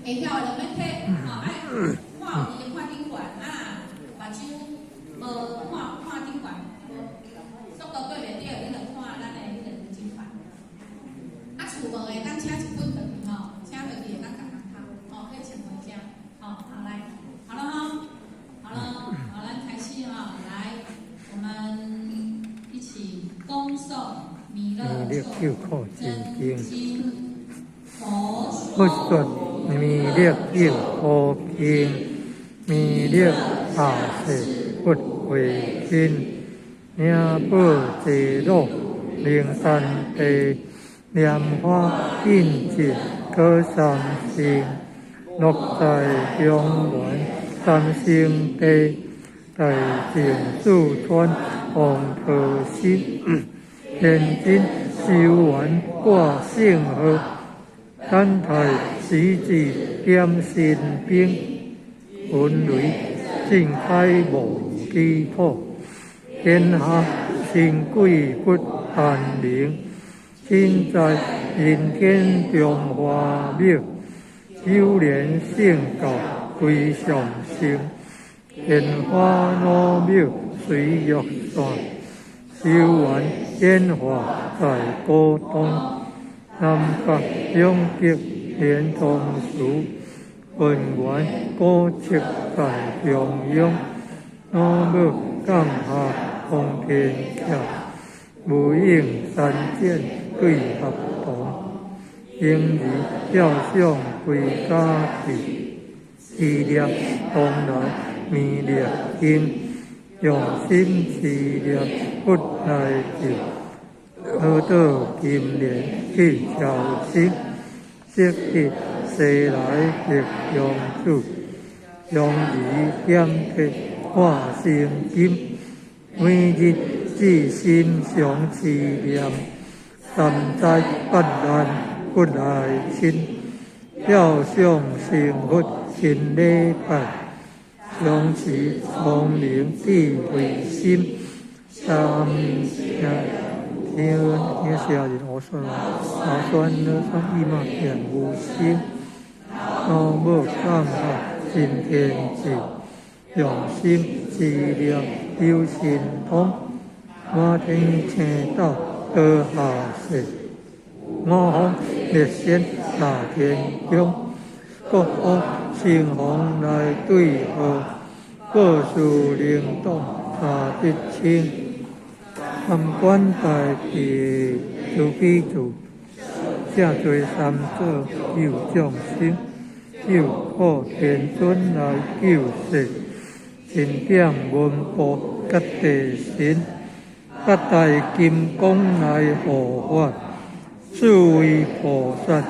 會曉的就免提，吼，愛看有伊看頂懸，啊，目睭無看看頂懸，無速度對袂著，你就看咱的彼個水晶盤。啊，厝無會當請一本轉去吼，請轉去會當共人讀，吼，可以請回家，吼，好來，好了吼，好了，好，咱開始吼，來，我們一起恭誦彌勒救苦真經，經，佛佛說彌勒救苦經，彌勒下世佛慧身，名寶濟魯靈山地，蓮華印跡過三星，樂在中原三聖地，大淨四川王陀寺，天津修緣掛聖號，等待時節點神兵，雲雷正開無基土，天下神鬼不安寧，身在人天中華廟，九蓮聖教歸上升，蓮花老廟隨玉山，修緣演化在古東，南北兩極連通寺，本源古蹟在中央，老母降下通天橋，無影三劍對合同，嬰兒照相歸家去，持念東來彌勒經，用心持念佛來救，得到金蓮去超生，昔日西來白娘子，將兒點鐵化成金，每日至心常持念，三災八難不來侵，照相成佛勤禮拜，常持聰明智慧心，三天天下人我算阿酸呢酸伊嘛點無心，老母降下真天智，用心持念有神通，滿天星斗墮下世，五方列仙下天宮，各方神皇來對號，各事靈動下得清，三觀大地慈悲主，正做三祖救眾生，救苦天尊來救世，欽點文部及地神，八大金剛來護法，四位菩薩。